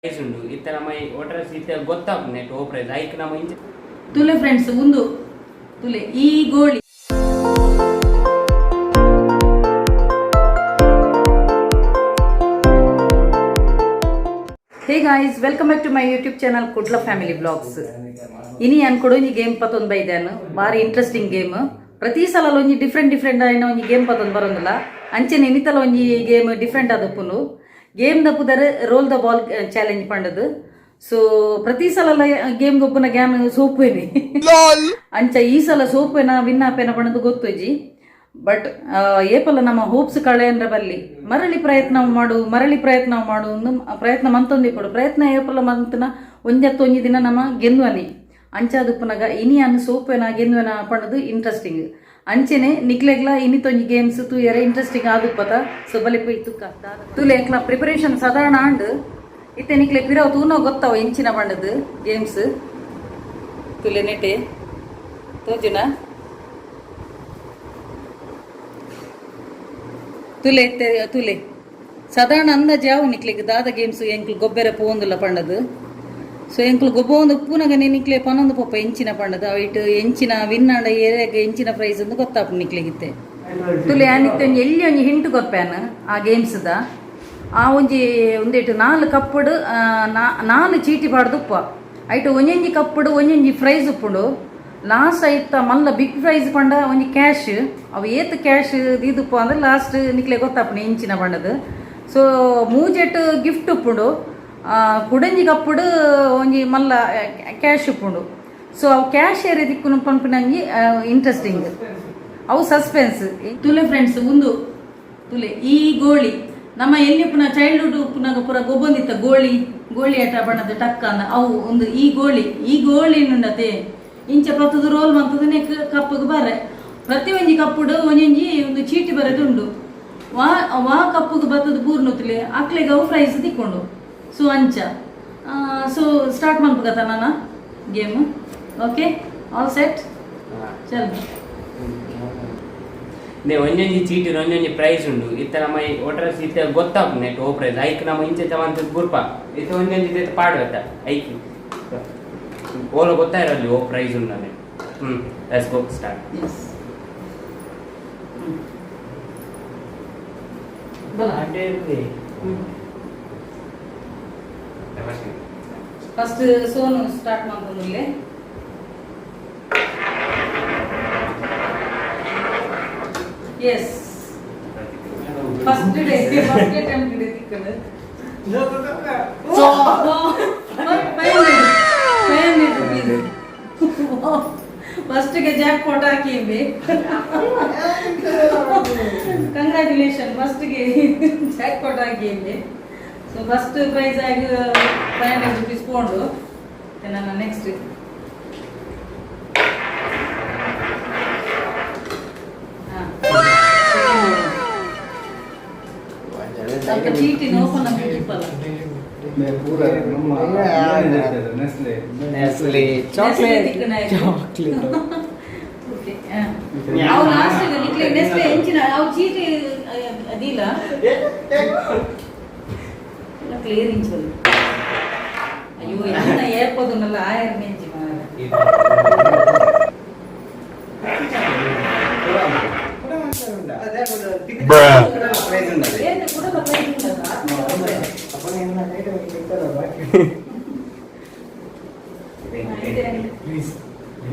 Price ಉಂಡು. ಇತ್ತೆ ನಮ್ಮ ಒಟ್ರಾಸಿ ಇತ್ತೆ ಗೊತ್ತಾಪುಂಡು ನೆಟ್ ಓ ಪ್ರೈಸ್ ಐಕ್ ನಮ್ಮ ಇಂಚ. ತುಲೆ ಫ್ರೆಂಡ್ಸ್, ಒಂದು ತುಲೆ ಈ ಗೋಳಿ. Hey guys, welcome back to my YouTube channel Kudla family blogs. ಇನಿ ಅನ್ಕೊಡು ಒಂಜಿ ಗೇಮ್ ಪತ್ತೊಂದು ಬೈದಾನು. ಬಾರಿ ಇಂಟ್ರೆಸ್ಟಿಂಗ್ ಗೇಮ್. ಪ್ರತಿ ಸಲ ಒಂಜಿ ಡಿಫ್ರೆಂಟ್ ಡಿಫ್ರೆಂಟ್ ಆಯಿನ ಒಂಜಿ ಗೇಮ್ ಪತ್ತೊಂದು ಬರೋದಿಲ್ಲ. ಅಂಚೆನೆ ಇನಿತಲ ಒಂಜಿ ಗೇಮ್ ಡಿಫ್ರೆಂಟ್ ಆದಪ್ಪುನು. ಗೇಮ್ ದ ಪುದರ್ ರೋಲ್ the ball challenge ಪಂಡದು. ಸೊ ಪ್ರತಿ ಸಲ ಗೇಮ್ ಗೊಪ್ಪುನ ಗ್ಯಾನ್ ಸೋಪುವೇನಿ. ಅಂಚ ಈ ಸಲ ಸೋಪುವೆನ, ವಿನ್ ಆಪೇನ ಪಂಡದು ಗೊತ್ತುಜಿ. ಬಟ್ ಏಪಲ್ಲ ನಮ್ಮ ಹೋಪ್ಸ್ ಕಳೆ ಅಂದ್ರೆ ಬಲ್ಲಿ, ಮರಳಿ ಪ್ರಯತ್ನ ಮಾಡು, ಮರಳಿ ಪ್ರಯತ್ನ ಮಾಡು. ಒಂದು ಪ್ರಯತ್ನ ಮಂತೊಂದಿಪ್ಪಡು. ಪ್ರಯತ್ನ ಏಪಲ್ಲ ಮಂತನ ಒಂಜತ್ತು ಒಂಜಿ ದಿನ ನಮ್ಮ ಗೆಂದುವನಿ. ಅಂಚಾದುಪ್ಪುನಗ ಇನಿ ಅನ್ನು ಸೋಪೇನ, ಗೆಂದುವನ ಪಂಡದು ಇಂಟ್ರೆಸ್ಟಿಂಗ್. ಅಂಚೆನೆ ನಿಕ್ಲೆಗ್ಲ ಇನ್ನಿತೊಂಜಿ ಗೇಮ್ಸ್ ತೂಯರೆ ಇಂಟ್ರೆಸ್ಟಿಂಗ್ ಆದುಪ್ಪತ. ಸೊ ಬಲಿ ಪೋಯಿ ತುಕ್ಕ. ತುಲೆ, ಎಂಕ್ಲ ಪ್ರಿಪರೇಷನ್ ಸಾಧಾರಣ ಆಂಡ್. ಇತ್ತೆ ನಿಕ್ಲೆ ಪಿರವು ತೂನೋ ಗೊತ್ತಾವ ಎಂಚಿನ ಪಂಡದು ಗೇಮ್ಸ್. ತುಲೆ, ನೆಟೆ ತೋಜುನಾ? ತುಲೆ ಇತ್ತೆ ತುಲೆ, ಸಾಧಾರಣ ಅಂದಾಜು ಯಾವ ನಿಕ್ಲೆಗ್ ದಾದ ಗೇಮ್ಸ್ ಎಂಕ್ಲು ಗೊಬ್ಬೆರೆ ಪೋವೊಂದುಲ್ಲ ಪಂಡದು. ಸೊ ಎಂಕ್ಲು ಗೊಬ್ಬೊಂದು ಉಪ್ಪುನಗನೆ ನಿಕ್ಲೆ ಪನೊಂದು ಪೋಪ ಎಂಚಿನ ಪಂಡದು. ಅವಿಟ್ ಎಂಚಿನ ವಿನ್ ಆಂಡ ಏರೆಗ್ ಎಂಚಿನ ಪ್ರೈಸ್ ಅಂದ್ ಗೊತ್ತಾಪುಂಡು ನಿಕ್ಲೆಗಿತ್ತೆ. ತುಲೆ, ಆನಿತ್ತೆ ಒಂಜಿ ಎಲ್ಲಿ ಒಂಜಿ ಹಿಂಟ್ ಕೊರ್ಪೇನ್ ಆ ಗೇಮ್ಸ್ದ. ಆ ಒಂಜಿ ಒಂದೇಟು ನಾಲ್ ಕಪ್ಪುಡು ನಾಲ್ ಚೀಟಿ ಪಾಡ್ದು ಉಪ್ಪ. ಐಟ್ ಒಂಜೊಂಜಿ ಕಪ್ಪುಡು ಒಂಜೊಂಜಿ ಪ್ರೈಸ್ ಉಪ್ಪುಂಡು. ಲಾಸ್ಟ್ ಐತ ಮಲ್ಲ ಬಿಗ್ ಪ್ರೈಸ್ ಪಂಡ ಒಂಜಿ ಕ್ಯಾಶ್. ಅವು ಏತ್ ಕ್ಯಾಶ್ ದೀದುಪ್ಪ ಅಂದ್ರೆ ಲಾಸ್ಟ್ ನಿಕ್ಲೆ ಗೊತ್ತಾಪುಂಡು ಇಂಚಿನ ಪಂಡದು. ಸೊ ಮೂಜೆಟ್ ಗಿಫ್ಟ್ ಉಪ್ಪುಂಡು. ಕುಡಂಜಿ ಕಪ್ಪುಡು ಒಂಜಿ ಮಲ್ಲ ಕ್ಯಾಶ್ ಉಪ್ಪುಂಡು. ಸೊ ಅವು ಕ್ಯಾಶ್ ಏರೆ ದಿಕ್ಕುನು ಪನ್ಪಿನಂಜಿ ಇಂಟ್ರೆಸ್ಟಿಂಗ್. ಅವು ಸಸ್ಪೆನ್ಸ್. ತುಲೆ ಫ್ರೆಂಡ್ಸ್, ಒಂದು ತುಲೆ ಈ ಗೋಳಿ. ನಮ್ಮ ಎಲ್ಲಿ ಪುನಃ ಚೈಲ್ಡ್ಹುಡ್ ಪುನಃ ಪೂರ ಗೊಬ್ಬೊಂದಿತ್ತ ಗೋಳಿ ಗೋಳಿ ಆಟ ಬಣ್ಣದ ಟಕ್ಕ ಅಂದ. ಅವು ಒಂದು ಈ ಗೋಳಿ. ಈ ಗೋಳಿ ನುಂಡತೆ ಇಂಚ ಪತ್ತದ ರೋಲ್ ಮಂತದ ನೆಕ್ ಕಪ್ಪುಗೆ ಬಾರೆ. ಪ್ರತಿ ಒಂಜಿ ಕಪ್ಪುಡು ಒಂಜೊಂಜಿ ಒಂದು ಚೀಟಿ ಬರೆದುಂಡು. ವಾ ವಾ ಕಪ್ಪುಗೆ ಬತ್ತದ ಬೂರ್ನುತ್ತಲೆ ಅಕ್ಲೆಗ್ ಅವು ಪ್ರೈಸ್ ತಿಕ್ಕೊಂಡು. ಸೊ ಅಂಚ. ಸೊ ಸ್ಟಾರ್ಟ್ ಮನ್ಪುಗತ ನಾನ ಗೇಮ್? ಓಕೆ, ಆಲ್ ಸೆಟ್, ಚಲ್. ನೇ ಒಂಜೊಂಜಿ ಚೀಟಿ ಒಂಜೊಂಜಿ ಪ್ರೈಸ್ ಉಂಡು. ಇತ್ತೆ ನಮ್ಮ ಒಟ್ರಾಸಿ ಇತ್ತೆ ಗೊತ್ತಾಪುಂಡು ನೆಟ್ ಓ ಪ್ರೈಸ್ ಐಕ್ ನಮ್ಮ ಇಂಚ ಮಂತದ್ ಗುರ್ಪ. ಇತ್ತೆ ಒಂಜೊಂಜಿ ಇತ್ತೆ ಪಾಡ್ವೆತ್ತ ಐಕ್ ಓಲ ಗೊತ್ತಾಯಿರಲ್ಲಿ ಓ ಪ್ರೈಸ್ ಉಂಡು. Let's go, start. S. ಬಲ. First Sonu start ಮಾಡ್ಕೊಂಡ್ಲೆ. S, first day, first attempt ತಿಕ್ಕಂಡು. ₹500. ಫಸ್ಟ್ಗೆ ಜಾಕ್ ಪಾಟ್ ಹಾಕಿ. ಕಂಗ್ರ್ಯಾಚುಲೇಷನ್, ಫಸ್ಟ್ಗೆ ಜಾಕ್ ಪಾಟ್ ಹಾಕಿ. ಸೊ ಫಸ್ಟ್ ಪ್ರೈಸ್ ಆಗಿ ₹500 ಪೋಂಡು. ನನ್ನ ನೆಕ್ಸ್ಟ್. ಸ್ವಲ್ಪ ಚೀಟಿ open ಇಪ್ಪಲ್ಲ. Nestle. Nestle chocolate. Chocolate. Okay, ಅವು ಲಾಸ್ಟ್ ನಿಕ್ಲೆ ನೆಸ್ಲೆ ಎಂಚಿನ ಅವು ಚೀಟಿ ಅದಿಲ್ಲ ಕ್ಲಿಯರ್ ಇಂಚಲ್ಲ. ಅಯ್ಯೋ, ಎನ್ನ ಏರ್ಪೋದನ್ನಲ್ಲ ಆಯರ್ ನೆಂಜಿ ಮಾರ. ಏನು ಕೂಡ ಪ್ರೈಸ್ ಉಂಟಲ್ಲ.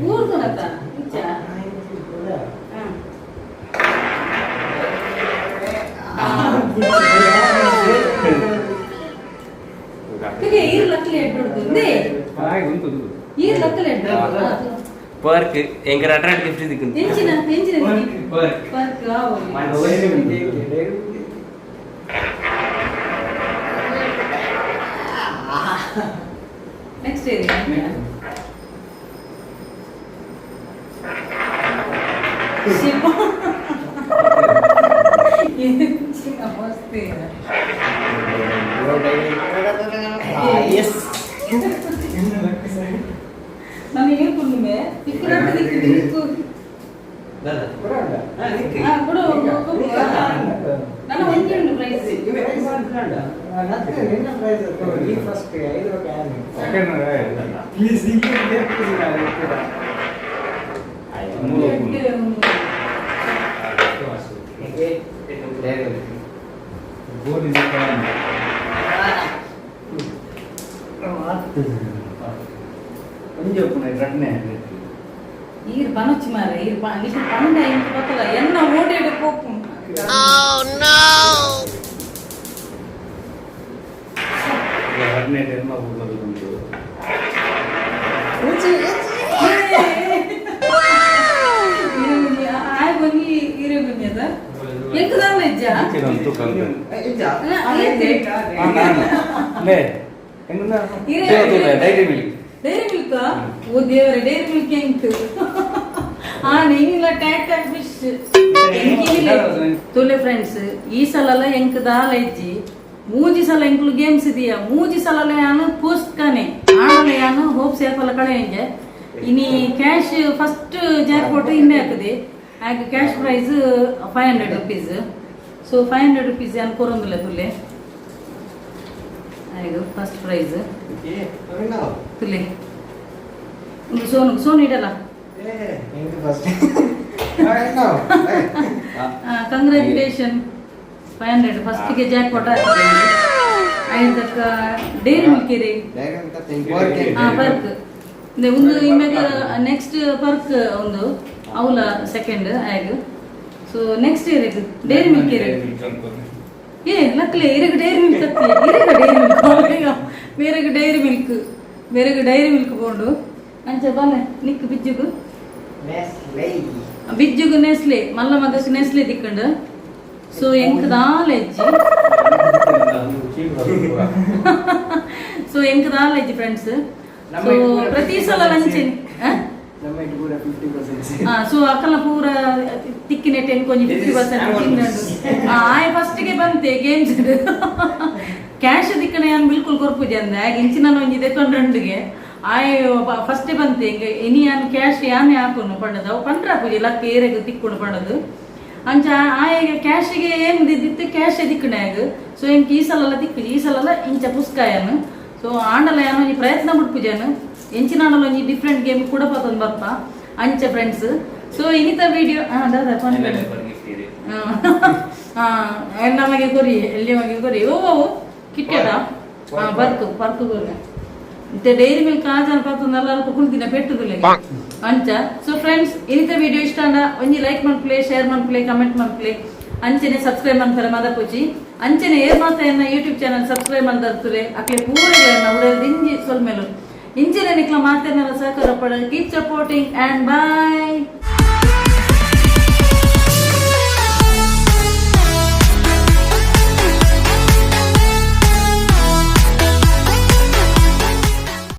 ಊರ್ದುನತ ಇಚ್ಚ. ಹಾಂ. ಈರ್ ಲಕ್ಕಲೆ ಎಡ್ಡುಡ್ದು ಇಂದೇ. ಈರ್ ಲಕ್ಕಲೆ ಎಡ್ಡು. ಪರ್ಕ್ ಎಂಕರ್ ಅಟ್ರಾಕ್ಟ್ ಗಿಫ್ಟ್ ದಿಕ್ಕು. ಎಂಚಿನ ಎಂಚಿನ? ಪರ್ಕ್. ಪರ್ಕ್ ಆವು. ನೆಕ್ಸ್ಟ್ ಏರಿಯಾ ಶಿವ ಎಂಚಿನ ಮಸ್ತ್. ಎಸ್. ನಾನು ಏರ್ಪುಂಡುಮೆ ತಿಕ್ಕುರಟ್ಟು ದಿಕ್ಕು ದಿಕ್ಕು. ಹಾ, ಕೊಡು ಕೊಡು. ನನ್ನ ಒಂಜಿ ಉಂಡು ಪ್ರೈಸ್. ನಿನ್ನ ಪ್ರೈಸ್ ಈ ಫಸ್ಟ್ ಐದು ರೂಪಾಯಿ. ಪ್ಲೀಸ್. ಒಂಜಿ ಉಪ್ಪುನ ರಡ್ನೆ. ಈರ್ ಪನೊಚ್ಚಿ ಮಾರ, ಈರ್ ನಿಕ್ಲು ಪಂಡ ಇಂಕ್ ಗೊತ್ತಲ್ಲ, ಎನ್ನ ಓಡೇಡು ಪೋಪು. ರಡ್ನೆ ಎನ್ಮ ಉಂಟು. ಆಯ್ ಒಂಜಿ ಈರೆ ಬಂದ್ಯದ ಎಂಕ್ ದಾಲ ಇಜ್ಜಾ? Dairy milk. Dairy milk? ಓ ದೇವರೇ, ಡೈರಿ ಮಿಲ್ಕ್ ಎಂಕ್ ಆ ನೀನಿಲ್ಲ. ಟಾಟಾ ಫಿಶ್ ತುಲೆ. ಫ್ರೆಂಡ್ಸ್, ಈ ಸಲಲ ಎಂಕ್ ದಾಲ ಇಜ್ಜಿ. ಮೂಜಿ ಸಲ ಎಂಕ್ಲು ಗೇಮ್ಸ್ ಇದೆಯಾ, ಮೂಜಿ ಸಲ ಯಾನು ಪೋಸ್ಟ್ಕಾನೆ ಆಣಲ ಯಾನು ಹೋಪ್ ಸೇಫಲ ಕಳೆ ಎಂಜೆ. ಇನಿ ಕ್ಯಾಶ್ ಫಸ್ಟ್ ಜಾಕ್ ಕೊಟ್ಟು ಇನ್ನೇ ಹಾಕದೆ ಆಗ ಕ್ಯಾಶ್ ಪ್ರೈಸ್ ₹500. ಸೊ ₹500 ಯಾನು ಕೊರೊಂದಿಲ್ಲ ತುಲೆ. ಆಗ ಫಸ್ಟ್ ಪ್ರೈಸ್ ತುಲೆ. ಒಂದು ಸೋನು, ಸೋನು ಇಡಲ್ಲ. ಫಸ್ಟ್. ಕಂಗ್ರ್ಯಾಚುಲೇಷನ್, 500 ಫಸ್ಟಿಗೆ ಜಾಕ್ ಪಾಟ್. ಐದಕ್ಕ ಡೈರಿ ಮಿಲ್ಕ್ ಇರಿ. ಪರ್ಕ್ ಒಂದು ಇಮ್ಯಾಗ ನೆಕ್ಸ್ಟ್ ಪರ್ಕ್ ಒಂದು ಅವಲ ಸೆಕೆಂಡ್ ಆಗ. ಸೊ ನೆಕ್ಸ್ಟ್ ಇರಗ್ ಡೈರಿ ಮಿಲ್ಕ್ ಇರಗ್. ಏ ಲಕ್ಲೆ, ಇರಗ್ ಡೈರಿ ಮಿಲ್ಕ್ ಅತ್ತಿ, ಇರಗ ಡೈರಿ ಮಿಲ್ಕ್, ಮೇರೆಗ್ ಡೈರಿ ಮಿಲ್ಕ್, ಮೇರೆಗ್ ಡೈರಿ ಮಿಲ್ಕ್ ಬೋಂಡು. ಅಂಚ ಬಲ್ಲೆ ನಿಕ್ ಬಿಜ್ಜುಗು. ಬಿಜ್ಜುಗು ನೆಸ್ಲೆ, ಮಲ್ಲ ಮಗಕ್ ನೆಸ್ಲೆ ದಿಕ್ಕಂಡು. ಸೊ ಎಂಕ್ ದಾಲ ಎಜ್ಜಿ. ಸೊ ಎಂಕ್ ದಾಲ ಎಜ್ಜಿ ಫ್ರೆಂಡ್ಸ್. ಸೊ ಪ್ರತಿ ಸಲ ಲಂಚ್. ನಮ್ಮ ಇಟ್ಟು ಕೂಡ 50%. ಸೊ ಅಕಲ ಪೂರ ತಿಕ್ಕಿನ ಟೆನ್ ಕೊಂಚ 50% ತಿನ್ನಡು. ಆಯ್ ಫಸ್ಟ್ಗೆ ಬಂತೆ ಗೇಮ್ಸ್. ಕ್ಯಾಶ್ ದಿಕ್ಕಣ ಯಾನ್ ಬಿಲ್ಕುಲ್ ಕೊರ್ಪುಜಿ ಅಂದೆ. ಆಗ ಇಂಚಿನ ಒಂಜಿ ದೆಕೊಂಡ್ರಂಡಿಗೆ ಆಯ್ ಫಸ್ಟೇ ಬಂತೆ. ಹಿಂಗ ಇನಿ ಯಾನ್ ಕ್ಯಾಶ್ ಯಾನ್ ಹಾಕುನು ಪಂಡದ ಅವು ಪಂಡ್ರ ಪೂಜೆ ಲಕ್ಕ ಏರೆಗ್ ತಿಕ್ಕುನು ಪಂಡದು. ಅಂಚ ಆಯೆಗೆ ಕ್ಯಾಶಿಗೆ ಏನ್ ದಿದ್ದಿತ್ತು, ಕ್ಯಾಶ್ ದಿಕ್ಕಣ ಆಗ. ಸೊ ಎಂಕ್ ಈ ಸಲ ತಿಕ್ಕುಜಿ, ಈ ಸಲ ಇಂಚ ಪುಸ್ಕಾಯನು. ಸೊ ಆಂಡಲ ಯಾನ್ ಒಂಜಿ ಪ್ರಯತ್ನ ಬಿಡ್ಪುಜಾನು, ಎಂಚಿನ ಆಂಡಲ ಒಂಜಿ ಡಿಫ್ರೆಂಟ್ ಗೇಮ್ ಕೂಡ ಪತೊಂದು ಬರ್ಪ. ಅಂಚ ಫ್ರೆಂಡ್ಸ್, ಸೊ ಇನ್ನಿತ ವಿಡಿಯೋ ದಾದಾ? ನಮಗೆ ಕೊರಿ, ಎಲ್ಲಿ ಮಗೆ ಕೊರಿ? ಓ ಓ ಕಿಟ್ಯದ ಬರ್ಕು ಬರ್ಕು ಕೊರಿ. ಮತ್ತೆ ಡೈರಿ ಮಿಲ್ಕ್ ಆಜಾನ್ ಪತ್ತೊಂದು ಅಲ್ಪ ಕುಲ್ದಿನ ಪೆಟ್ಟುದಿಲ್ಲ. ಅಂಚ ಸೊ ಫ್ರೆಂಡ್ಸ್, ಇನ್ನಿತ ವಿಡಿಯೋ ಇಷ್ಟ ಅಂಡ ಒಂಜಿ ಲೈಕ್ ಮನ್ಪುಲೆ, ಶೇರ್ ಮನ್ಪುಲೆ, ಕಮೆಂಟ್ ಮನ್ಪುಲೆ, ಅಂಚನೆ ಸಬ್ಸ್ಕ್ರೈಬ್ ಮನ್ಪರೆ ಮದಪುಜಿ. ಅಂಚನೆ ಏರ್ ಮಾತ ಎನ್ನ ಯೂಟ್ಯೂಬ್ ಚಾನಲ್ ಸಬ್ಸ್ಕ್ರೈಬ್ ಮಂದರ್ತುಲೆ ಅಕ್ಲೆ ಪೂರೆಗೆ ಉಡಲ್ ದಿಂಜಿ ಸೊಲ್ಮೆಲು. ಇಂಚಿನ ನಿಕ್ಲ ಮಾತೆರ್ನಲ ಸಹಕಾರ ಪಡ. Keep supporting and bye.